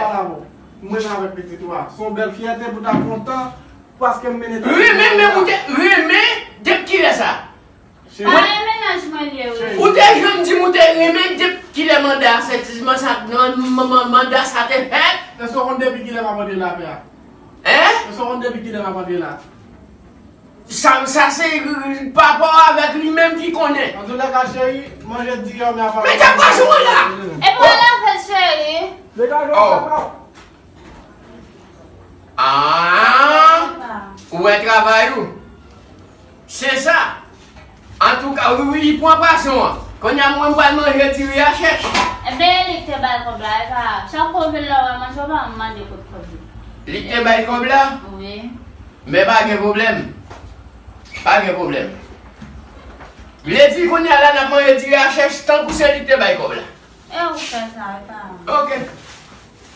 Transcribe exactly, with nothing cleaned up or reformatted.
Bravo. Mwen avèk pitit ou a. Se yon bèl fyète pou ta kontan paske m mennen tèt. Renmen, men ou te renmen depi kilè sa? Pa renmen mennaj mwen li ye, wi. Ou te janm di m ou te renmen depi kilè manda sa, manda sa te fèt? Èske w konn depi kilè m ap antre la, pè a? Hein? Èske w konn depi kilè m ap antre la? Sa, sa se papa w avèk li menm ki konnen. Antoulèka, cheri, manje diri an, men apa. Men tèt pwason an la! E pa la fèt, cheri. Degaje w, papa. Ah! Ou wè travay ou? Se sa. Antouka, wi, wi, li pran pwason an. Kounye a, mwen, m pral manje diri a chèch. Ebyen, e li k te bay kòb la, e pa. Chak fwa w vin la, w al manje, w pa mande kote kòb li. Li k te bay kòb la? Wi. Men pa gen pwoblèm. Pa gen pwoblèm. Vle di kounye a la n ap manje diri a chèch tankou se li k te bay kòb la. E ou fè sa, e pa. Ok.